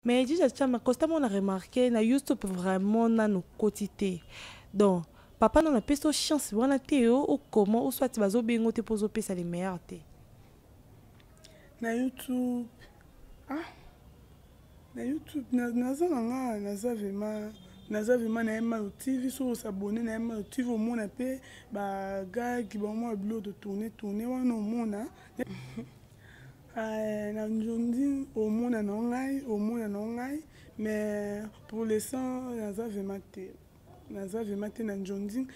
Mais Djidja Tchama, constamment on a remarqué na YouTube vraiment nanu okoti te. Donc papa nanu apesi yo chance wana te yo ou comment ou soit bazo bengo te pozo pesa les meilleurs te. Na YouTube ah na YouTube naza na nga naza vraiment naza vraiment na Emmayo TV soki osabonne na Emmayo TV omona mpe ba gag bamwa biloko totourne tourne wana omona Eh, na njondi omona na ngai omona na ngai mais pour l'instant naza vraiment te naza vraiment te na njondi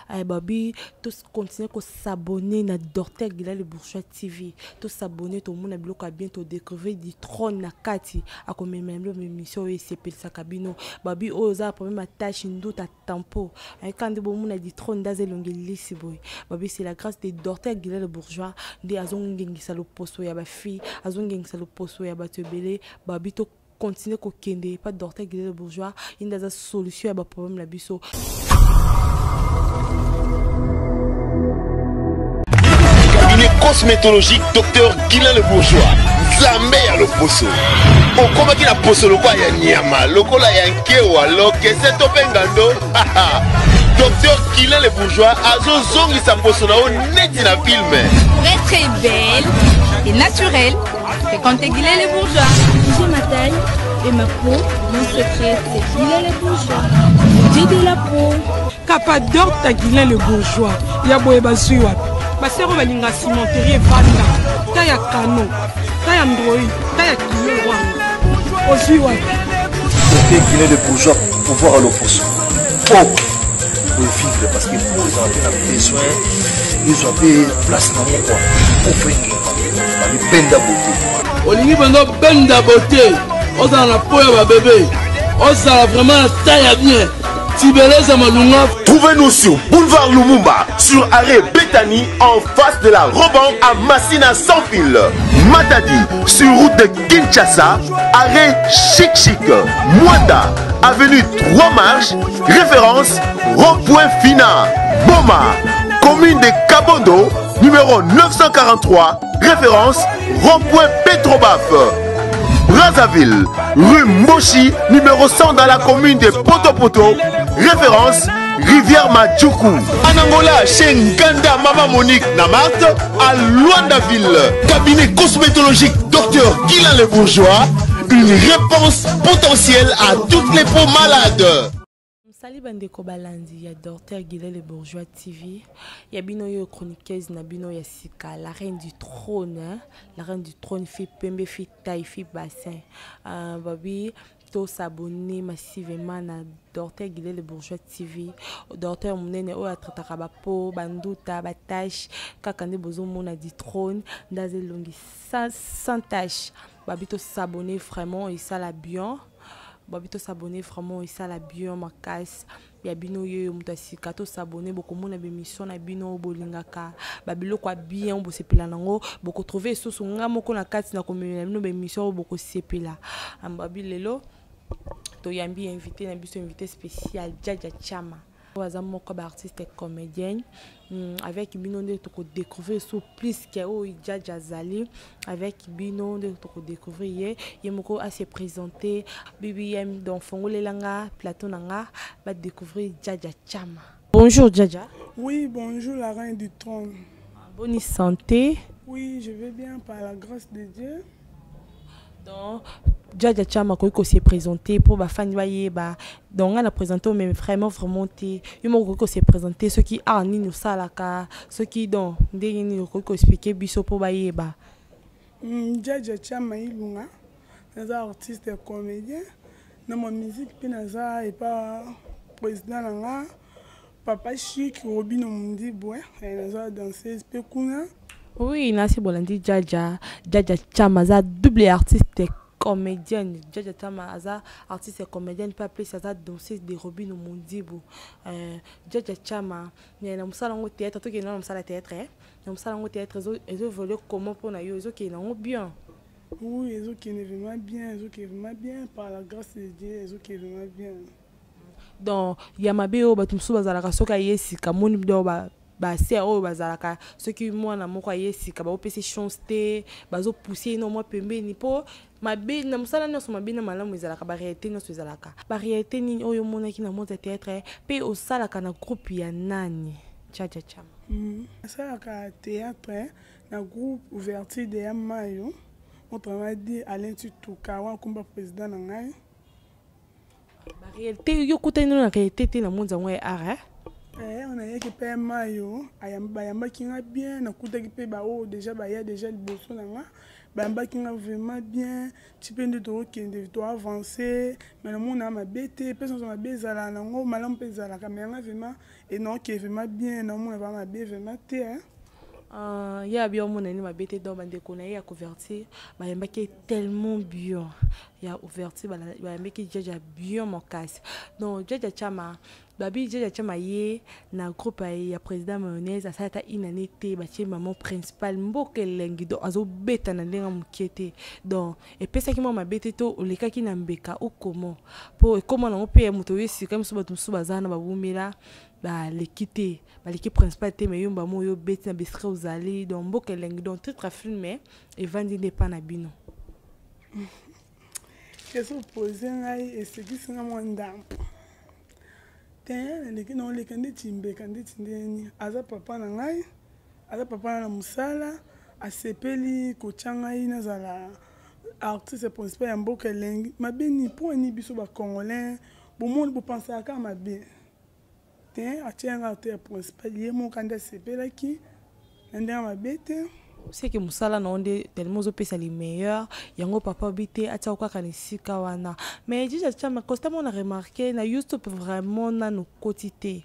eh, babi tocontinue kosabonne na docteur gila le bourgeois tv tosabonne tomona biloko ya bien todécouvrir du trône na kati akomema bino émission oyo esepelisaka bino babi oyo oza na problème ya tache nduta tampo ayeka nde bomona du trône nde aza elongi lisi boye babi c'est la grâce de docteur gila le bourgeois nde azongengisa loposo ya bafille azongengisa loposo ya bato ebele babi to continue kokende epa docteur gila le bourgeois ye nde aza solution ya baproblème na biso. Cabinet cosmétologique Docteur Guilain le Bourgeois, Nzambe ya loposo. Okomaki na poso lokola ya nyama, lokola ya nkewa, lokese to mpe ngando. Docteur Guilain le Bourgeois azozongisa poso na yo neti na film. Pour être belle et naturelle, fréquentez Guilain le Bourgeois. J'ai ma taille et ma peau, mon secret c'est Guilain le Bourgeois. Dieu de la peau. Capador ta Guilain le Bourgeois ya boye bazwi wapi basero balinga cimenterie evanda ta ya kano ta ya android ta ya kilo wana ozwi wapi. Docteur Guilain le Bourgeois pouvoir ya loposo po revivre parce que po ezala mpe na besoin ezwa mpe place nango kua po fo engenga babibenda bote. Olingi mpenza obenda beauté, ozala na po ya babebe, ozala vraiment na taille ya bien, tibeleza malunga. Trouvez-nous sur boulevard Lumumba, sur arrêt Bethany, en face de la Roban à Massina sans fil. Matadi, sur route de Kinshasa, arrêt Chic Chic. Mwanda, avenue 3 Marches, référence rond-point Fina. Boma, commune de Kabondo, numéro 943, référence rond-point Petrobaf. Brazzaville, rue Moshi, numéro 100 dans la commune de Potopoto, référence Rivière Madjoukou. En Angola, chez Nganda Mama Monique Namart, à Luandaville. Cabinet cosmétologique Docteur Guilain Le Bourgeois, une réponse potentielle à toutes les peaux malades. Sali bandeko balandi ya Docteur Guilain Le Bourgeois TV, ya bino yo chroniqueuse na bino ya sika, la reine du trône, hein? La reine du trône fi pembe fi taille fi bassin. Babi to s'abonner massivement na Docteur Guilain Le Bourgeois TV. Docteur munene oyo atrataka ba peau, ba nduta, ba tache, kaka nde bozomona du trône, ndaze longi sans tache. Babi to s'abonner vraiment et ça la bien. Babi to s'abonner vraiment et ça la bien makasi. Ya bino yoyo moto ya sika to s'abonner bokomona ba émission na bino bolingaka ba biloko ya bien bosepela nango bokotrouver lisusu nga moko na kati na komemela bino ba émission oyo bokosepela. Babi lelo toyambi invité na biso, invité spécial Djadja Tchama. Aza moko ba artiste comédienne, avec bino nde tokodécouvrir so plus que oyo Djadja azali avec bino nde tokodécouvrir ye, ye moko a se présenter BBM. Donc fongolelanga plateau na nga ba découvrir Djadja Tchama. Bonjour Djadja. Oui, bonjour la reine du trône. Bonne santé. Oui, je vais bien par la grâce de Dieu. Donc Djadja Tchama koki ko se présenter pour ba fani ba yeba. Donc on a présenté mais vraiment vraiment te. Yo moko koki ko se présenter ceux qui a ni nous salaka, ceux qui donc ndenge ni koki ko expliquer biso pour ba yeba. Djadja Tchama Ilunga, naza artiste et comédien. Na ma musique pe naza et pas président nanga Papa Chic Robino Mundibwe, naza danseuse pe kuna. Oui, nasi bolandi Djadja, Djadja Tchama aza double artiste comédienne. Djadja Tchama aza artiste comédienne pas plus aza danseuse de Robino Mundibu. Djadja Tchama, na musala ngo théâtre toke na musala théâtre, hein. Na musala ngo théâtre ezo ezo évoluer comment pona yo ezo ke na ngo bien. Oui, ezo ke vraiment bien, ezo ke vraiment bien par la grâce de Dieu, ezo ke vraiment bien. Donc ya mabe oyo bato mosusu bazalaka soki aye sika moni donc ba Ba sœur oyo bazalaka, soki mwana moko aye sika, baopesa chance te, bazopousse ye no mwa pembeni, mpo mabe na mosala nyonso, mabe na malamu ezalaka, baréalité nyonso ezalaka. Baréalité nini oyo omonaki na monde ya théâtre, mpe osalaka na groupe ya nani, Jaja Chama? Asalaka théâtre na groupe Ouverture de ya Mayo, autrement dit Alain Tituka, wana komba président na ngai. Baréalité yo okutani nano na réalité te na monde yango ya art, eh? Eh, nayaki mpe Mayo, bayambaki nga bien. Nakutaki mpe baoyo déjà baya déjà liboso na nga, bayambaki nga vraiment bien. Ti mpe nde tokokende, toavance, mais namona mabe te. Mpe nyonso mabe ezalaka nango, malamu mpe ezalaka, mais yanga vraiment enoke vraiment bien, namona vraiment mabe vraiment te, hein. Ye abi omona nini mabe te. Donc bandeko na ye ya couverture bayambaki ye tellement bien, ya ouverture bayambaki Jaja bien makasi. Donc Jaja Chama, babi Jaja Chama ye na groupe ya président Mayonnaise, asala ata une année te, batie mama principal Mboka Elengi. Donc azobeta na ndenge moke te. Donc epesaki mwa mabe te to olekaki na mbeka okoma, mpo ekóma nango mpe ya moto oyo esika mosusu, bato mosusu baza na babumela, baleki te, baleki principal te, mais yo mbamo oyo obeti na bisika ozali. Donc Mboka Elengi, donc titre ya film evandi nde epa na bino. Question pose ngai esekisi nga mwa ndambo te. Naleki, naoleka ndeti mbeka, ndeti ndeni aza papa na ngai, aza papa na mosala, asepeli kotya ngai nazala artiste principal ya Mboka Elengi. Mabe nini? Mpo ani biso bacongolais bomoni bopansaka kaka mabe te. Atia nga artiste principal, ye moko nde asepelaki na ndenge mabe te. Seke mosala na yo nde tellement ozopesa le meilleur, yango papa obi te atia kaka na esika wana. Mais Jaja Chama, constamment na remarqué na YouTube vraiment nanu koti te.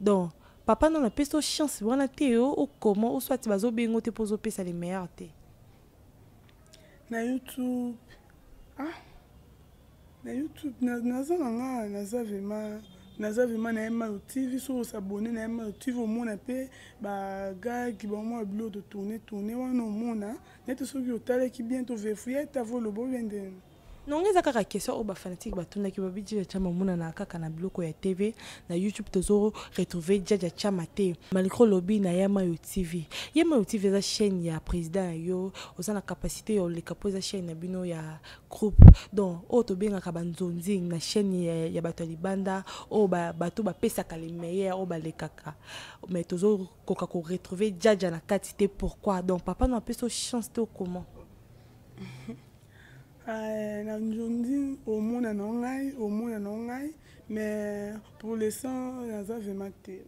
Donc papa nano apesi o chance wana te yo okoma, oswati bazobengo te mpo ozopesa le meilleur te? Na YouTube, ah, na YouTube naza na nga, naza vraiment na Mayo TV. Soki osabone na Mayo TV, omona mpe bagagi, bamwa biloko totourne tourne wana, omona neti soki otalaki bien, tovefuya ete avo oloba obie ndeni. Nongo eza kaka question oyo bafanatike batunaki, babi Jaja Chama omonana kaka na biloko ya TV, na YouTube tozo retrouve Jaja Chama te, malgré olobi na ya Mayo TV. Ye Mayo TV eza chaîne ya président ya yo, oza na capacité ya oleka mpo eza chaîne na bino ya groupe. Donc oyo tobengaka banzonzi na chaîne ya bato ya libanda, oyo bato bapesaka le meilleur, oyo balekaka, mais tozokoka koretrouve Jaja na kati te. Pourquoi? Donc papa no apesi o chance te, okoma? Na nzondi omona na ngai, omona na ngai, mais pour l'instant naza vraiment te,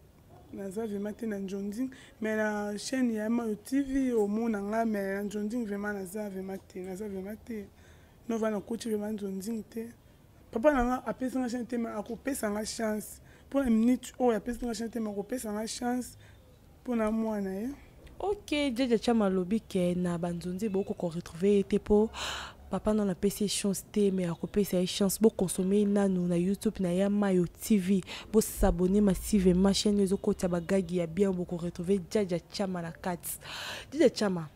naza vraiment te na nzondi. Mais na chaîne ya Mayo TV omona ngai, mais na nzondi vraiment naza vraiment te, naza vraiment te. Nova nakoti vraiment nzonzi te. Papa na nga apesi nga chance te, mais akopesa nga chance. Mpo na minute oyo apesi nga chance te, mais akopesa nga chance mpo na mwana ye. Ok, Jaja Chama alobi ke na banzonzi bokoka retrouve ye te mpo papa nano apesi ye chance te, mais akopesa ye chance. Bokonsome nanu na YouTube na ya Mayo TV, bosabone massivement, chaîne ezokotisa bagagi ya bien, bokoretrouve Jaja Chama na kati. Jaja Chama,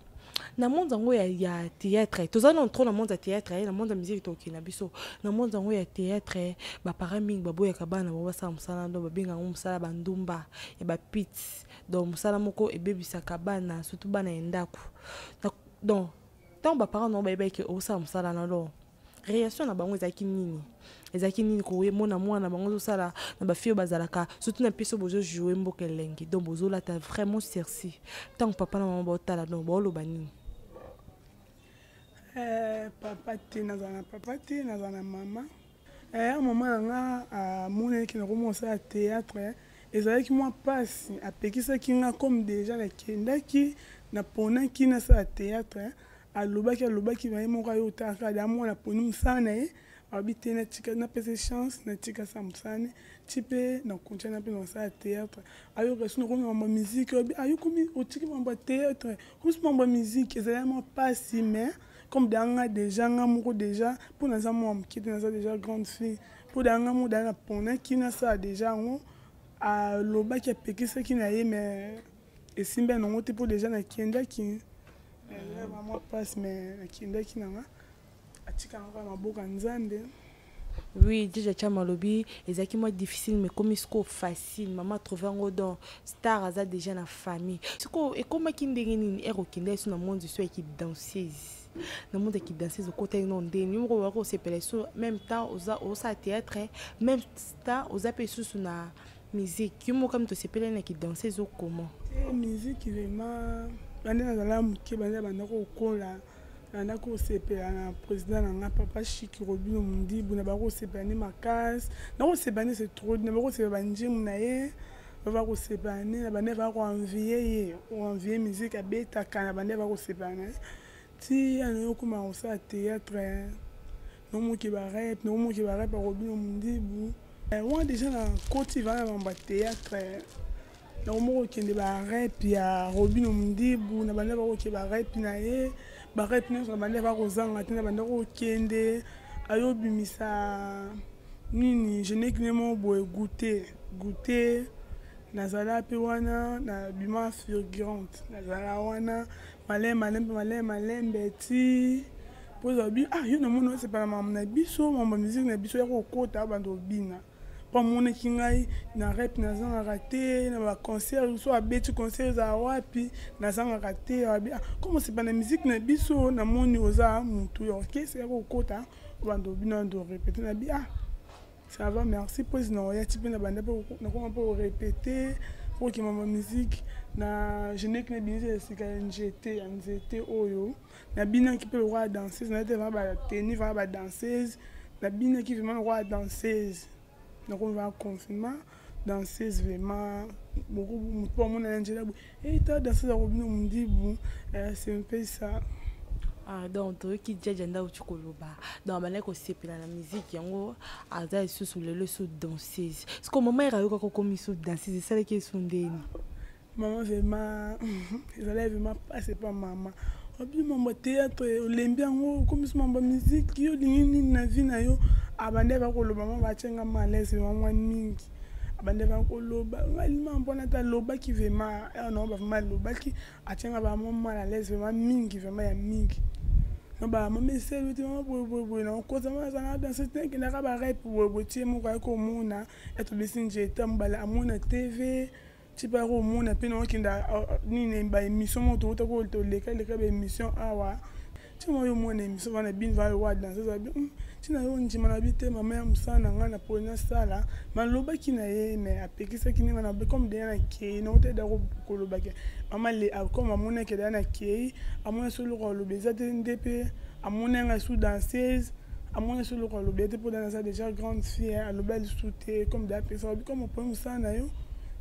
na monde yango ya théâtre, toza nano trop na monde ya théâtre, na monde ya musique tokokende na biso. Na monde yango ya théâtre, baparent mingi baboyaka bana bango basala mosala, donc babenga yango mosala bandumba ya bapite. Donc mosala moko ebebisaka bana, surtout bana ya ndako. Donc ntango baparent nango bayebaki osala mosala na, donc réaction na bango ezalaki nini? Ezalaki nini komona mwana bango ozosala na bafille oyo bazalaka, surtout na biso bozojoue Mboka Elengi, donc bozolata vraiment sexy? Ntango papa na mama baotala, donc baoloba nini? Papa te, nazala na papa te, nazala na mama. Mama na nga amonaki nakoma kosala théâtre, ezalaki mwa mpasi, apekisaki nga. Comme déjà nakendaki, naponaki nasala théâtre, alobaki na ye moko, aye otalaka da mwana aponi mosala na ye, alobi te, natika, napesa chance, natika sa mosala ne ti mpe nakontia na mpe na kosala théâtre. Ayoka so nakomi mambo ya musique, alobi ayokomi otiki mambo ya théâtre, komisi mambo ya musique. Ezali mwa mpasi, mais comme da nga déjà, nga moko déjà, mpo naza mwa moke te, naza déjà grande fille, mpo da nga moko da naponaki nasala déjà yango. Alobaki, apekisaki na ye, mais esimbi ya nango te, mpo déjà nakendaki mwa mpasi, mais nakendaki na nga, atikanga kaka maboko ya Nzambe. Oui, Djadja Chama alobi ezalaki mwa difficile mais ekomi sikoyo facile. Mama trouve yango donc star aza déjà na famille. Sikoyo ekomaki ndenge nini ere okendaki so na monde so ya kidanseuse? Na monde ya kidanseuse okotaki nao ndenge nini? Yo moko obaki kosepela so même temps oza osala théâtre, même temps oza mpe lisusu na musique. Yo moko kami tosepelaki na kidanseuse o comment? Eh, musique vraiment bande nazala moke, bande banda kokola, nabanda kosepela na président na nga papa Chic Robino Mundibu, na bakosepela ne makasi, nakosepela ne c'est trop, na bakosepela banjemu na ye, bava kosepela ne na bande va koenvie ye, oenvie musique abetaka, na bande va kosepela na ye ti ya nayo okoma kosala théâtre, nomoki barep, nomoki barep ya Robino Mundibu wana déjà na koti vana bamba théâtre, nakomi kokende barep ya Robino Mundibu, na banda bakoke barep na ye, barep nyonso na banda bakozanga te, na banda kokende ayobimisa nini geneki ne moko boye goute goute, nazala mpe wana na bima figurante, nazala wana malembe malembe malembe malembe ti mpo ozala bi ah yo namoni osepela makambo na biso, makambo ya musique na biso ya kokota bando obina mpo amonaki ngai na rep nazangaka te na baconcert, so abeti concert ezala wapi nazangaka te, abi ah comme osepa na musique na biso, namoni oza motu ya orchestre ya kokota bando obina bando répété, na bi ah ça va merci pose na oya ti mpe na banda mpe nakoma mpe korépété mpo okima ma musique na geneke na ebimisi ya sika ya nzete ya nzete oyo nabinaki mpe lokola danseuse, nayete vraiment bateni vraiment badanseuse, nabinaki vraiment lokola danseuse, nakomi vraiment confinement danseuse vraiment beaucoup motu mpo amona na nzela boye eta danseuse akobina Mundibu, c'est un peu ça. Ah, donc toyoki Djadja nde auti koloba donc abandaki kosepela na musique yango aza lisusu lelo so danseuse. Siko mama ere ayokaka okomi so danseuse esalaki esu ndeni? Mama vraiment ezalaki vraiment mpasi epa mama, obi mambo ya théâtre olembi yango okomisi mambo ya musique, yo olingi nini na vie na yo? Abandi ava koloba mama batie nga malaise vraiment mwa mingi, abandi ava koloba ngai lima mpona ata alobaki vraiment awa nango bavraiment alobaki atie nga vraiment mal à l'aise vraiment mingi vraiment ya mingi, no ba mama esali te mama boye boye boye nakokoza mama azalaka danse te nakendaka barep boye boye tie moko aye komona etobisi njeta mobali amona tv ti mpe akomona mpe naokenda nini baémission moko touta ko toleka leka baémission awa ti mwa yo mona émission wana bino va wa danseuse abi ntina yo ndima na bi te mama ya mosala na ngai na poni nasala malobaki na ye mais apekisaki ndenge na comme deya na kei nauta eda kolobaki mama le comme amonaki deya na kei amona so eloko aloba eza te nde mpe amoni ngai sous danseuse, amoni so eloko aloba te mpo da naza déjà grande fille, aloba lisusu te comme deya apekisaka bi comme oponi mosala na yo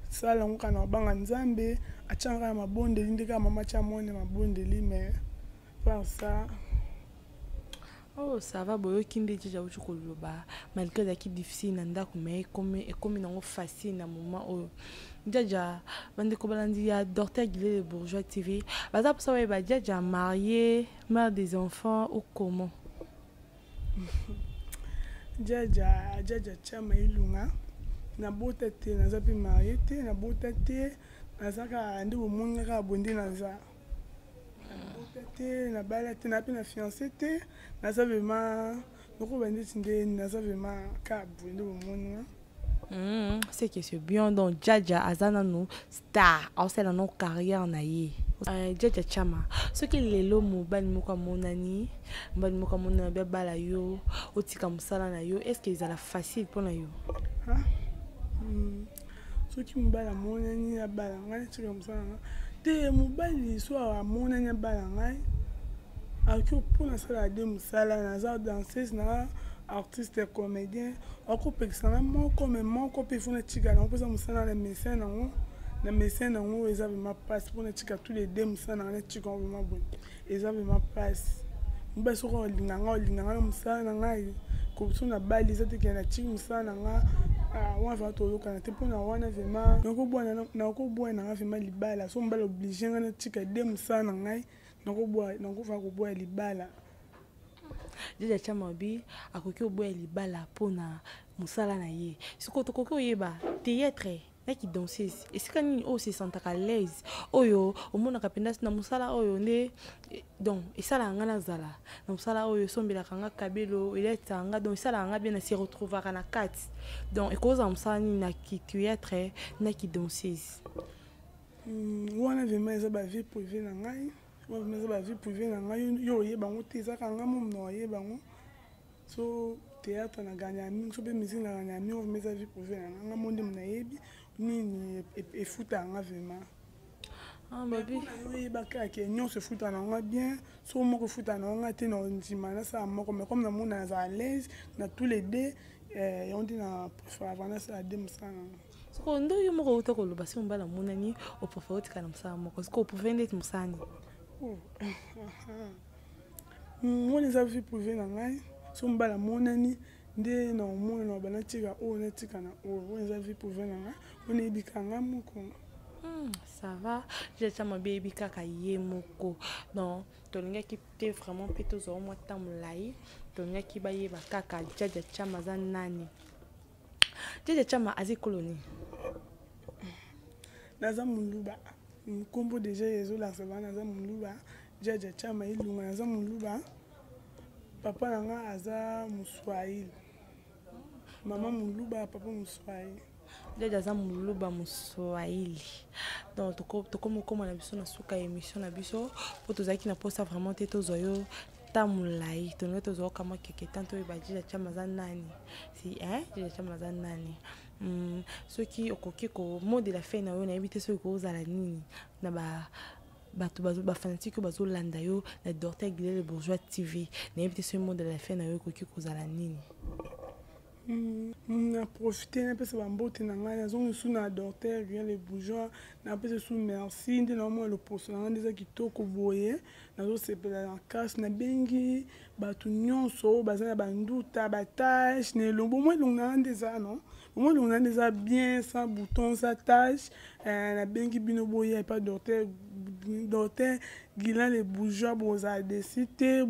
sala yango kaka na kobanga Nzambe, atyanga kaka mabondeli nde kaka mama atya mwana mabondeli mais par ça. Oh, ça va, boyoki nde Djadja auti koloba malgré ezalaki difficile na ndako mais ekomi ekomi nango facile na moment oyo. Djadja, bandeko balandi ya Docteur Guillet le Bourgeois TV baza mposa bayeba Djadja marié, mère des enfants ou comment? Djadja, Djadja Chama Ilunga, nabota te, naza mpe marie te, nabota te, naza kaka nde bomoni kaka boye nde naza, nabota te, nabala te, na mpe na fiancé te, naza vraiment nakoba ndeti nde naza vraiment kaka boye nde bomoni nga. C'est que c'est bien donc Djadja aza nanu star aosala nano carrière na ye. Djadja Chama, soki lelo mobali moko amonani, mobali moko amonani abi abala yo, otika mosala na yo, est ce que ezala facile mpona yo? Soki mobali amonani abala ngai natika mosala na ngai te, mobali so amonani abala ngai akoki mpo nasala de mosala, naza danseuse na artiste comédien, akopekisa nga moko me moko mpe ifo natika nango mpoza mosala na médecin nango na médecin nango eza vraiment mpasi mpo natika tous les deux mosala nanga natika yango vraiment boye eza vraiment mpasi. Mobali soki olinga nga olinga nga na mosala na ngai so nabali eza te kende natiki mosala na nga wana vraiment toyokana te mpona wana vraiment nakoboya nanga vraiment libala so mobali oblige nga natika de mosala na ngai nakofa koboya libala. Djadja Chama abi akoki oboya libala mpona mosala na ye. Sikoyo tokoki oyeba théâtre. Na ki danseuse, esika nini oyo se sentaka à l'aise, oyo omonaka mpenza na mosala oyo nde donc esalaka nga nazala na mosala oyo, esombelaka nga kabelo, eletisaka nga, donc esalaka nga bien, na se retrouvaka na kati? Donc ekozala mosala nini, na ki théâtre, na ki danseuse? Wana vraiment eza bavie privée na ngai. Wana vraiment eza bavie privée na ngai. Yo oyeba yango te, ezaka nga momu na oyeba yango. So théâtre na gagna mingi, so mpe musique na gagna mingi, vraiment eza vie privée na nga. Nga mo nde nayebi nini efutaka nga vraiment. Ah, babi. Oyeba kaka ke nyonso efutaka na nga bien. So moko efutaka na nga te, na ndima nasala moko, mais comme namona naza à l'aise na tous les deux, yango nde na préfère avant nasala de mosala na nga. Sikoyo nde yo moko outa koloba, si mobali amonani, opréfère otikala na mosala moko. Sikoyo opréfère ndeti mosala nini? Oh. Wana eza vie privée na ngai. So mobali amonani nde na omona na bana tika oyo, natika na oyo. Wana eza vie privée na ngai, wana eyebika ngai moko. Ça va, jaja mabe, yebi kaka ye moko. Donc tolingaki te vraiment mpe tozwa mwa temps molai, tolingaki bayeba kaka Jaja Chama aza nani. Jaja Chama aza ekolo nini? Naza Moluba. Nkombo deja ezolakisa bana, naza Moluba. Jaja Chama Ilunga, naza Moluba. Papa na nga aza Moswahili, mama Moluba, papa Moswahili. Jaja aza Moluba, Moswahili. Donc tokomi okóma na biso na suka ya émission na biso, mpo tozalaki na mposa vraiment te tozwa yo ta molai. Tolingi tozwa oka mwa keke tan, toyeba Jaja Chama aza nani. Si hein, Jaja Chama aza nani? Soki okoki ko mot de la fin na yo, nayebi te soki kozala nini na ba bato bafanatike oyo bazolanda yo na Docteur Guilele Bourgeois TV. Nayebi te soki mot de la fin na yo ekoki kozala nini. Na profite napesa bambote na ngai. Nazongi su na Docteur Guilele Bourgeois, napesa su merci. Nde naomona loposo na ngai nde eza kitoko boye, nazosepela na kasi. Nabengi bato nyonso oyo baza na banduta, batache na elongo. Bomoi, elongo na ngai nde eza, non, bomoi, elongo na ngai nde eza bien, sans bouton, sans tache. Nabengi bino boya epa docteur Guilain le Bourgeois. Bozala déçus te,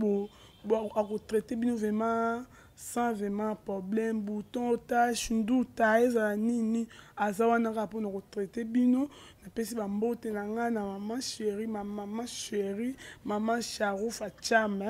akotraite bino vraiment sans vraiment problème. Bouton, tache, nduta, ezala nini, aza wana kaka mpona kotraite bino. Napesi bambote na ngai na mama chéri, ma mama chéri, mama Charoufa Cham,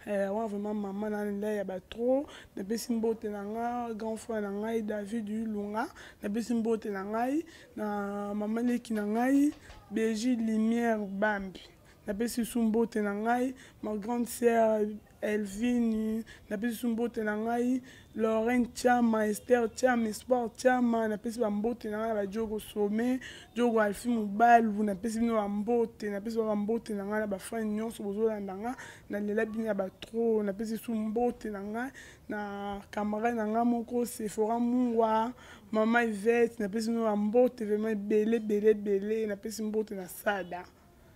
wana vraiment mama na ngai ya batro. Napesi mbote na ngai grand frère na ngai David Ilunga. Napesi mbote na ngai na mama leki na ngai Beji Lumière Bambi. Napesi su mbote na ngai ma grande sœur Elvine. Napesi su mbote na ngai Laurent Chama, Esther Chama, Espoir Chama. Napesi bambote na ngai na badiogo Some, Diogo Alfi Mobalu. Napesi bino bambote, napesi bambote na ngai na bafani nyonso bozolanda nga. Nalela bino ya batro. Napesi su mbote na ngai na camarade na ngai moko Sephora Mungwa, mama Ivete. Napesi bino bambote vraiment ebele ebele ebele. Napesi mbote na Sada,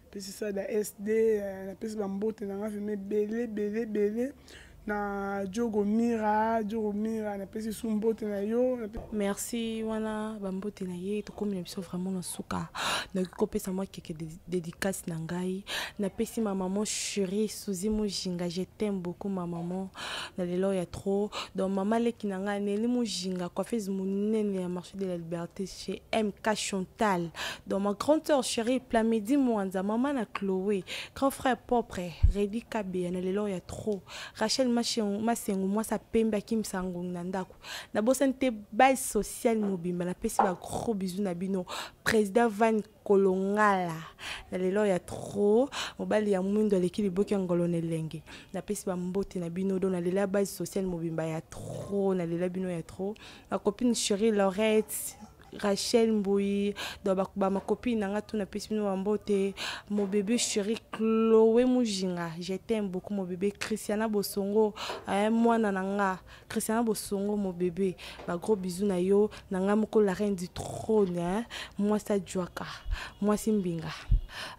napesi Sada SD. Napesi bambote na ngai vraiment ebele ebele ebele na Diogo Mira. Diogo Mira, napesi su mbote na yo. Merci. Wana bambote na ye. Tokomi na biso vraiment na suka. Nakoki kopesa mwa keke dédicace na ngai. Napesi ma maman chérie Suzy Mujinga, je t'aime beaucoup ma maman, na lelo ya trop. Donc mama leki na ngai Neli Mujinga, coiffeuse monene ya Marché de la Liberté chez MK Chantal. Donc ma grande sœur chérie Plamedi Mwanza, mama na Chloé, grand frère propre Redi Kabeya, na lelo ya trop. Rachel Masengu, mwasa pembe akimisa ngongi na ndako. Nabosani te base sociale mobimba, napesi ba gros bisous na bino. Président Van Kolongala, na lelo ya trop, mobali ya mwindo aleki liboki ya ngolo na elenge, napesi bambote na bino. Do nalela base sociale mobimba ya trop, nalela bino ya trop. Ma copine chérie Laurette, Rachel Mbouyi, donc bamacopine na nga tu, napesi bino bambote. Mon bébé chéri Chloé Mujinga, je t'aime beaucoup mon bébé. Christiana Bosongo, mwana na nga Christiana Bosongo, mon bébé, ba gros bisous na yo. Na nga moko la reine du trône, hein? Mwasi adjwaka, mwasi mbinga.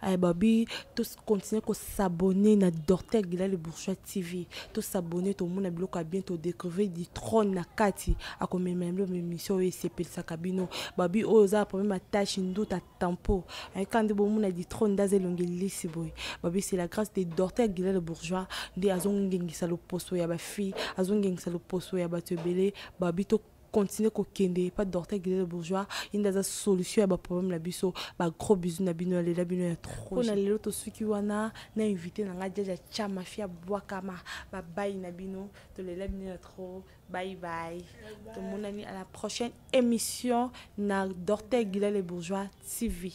Ay, babi tous continuer ko s'abonner na Docteur Gila le Bourgeois TV. To s'abonner, tomona biloko ya bien, to découvrir du trône na kati akomema bino émission oyo esepelisaka bino. Babi oyo oza problème ya tache, nduta, tampo ayeka nde bomona du trône nde aza elongi lisi boye. Babi, c'est la grâce de Docteur Gila le Bourgeois nde azongengisa loposo ya bafille, azongengisa loposo ya bato ebele. Babi to Bocontinue kokende pa Dorte Guilele Bourgeois, ye nde aza solution ya baproblème na biso. Bagros bisous na bino, ya lela bino ya trop. Mpo na lelo tosuki wana na invité na ngai Jaja Chama fia bwakama. Babai na bino, tolela bino ya trop. Bye bye, tomonani à la prochaine émission na Dorte Guilele Bourgeois TV.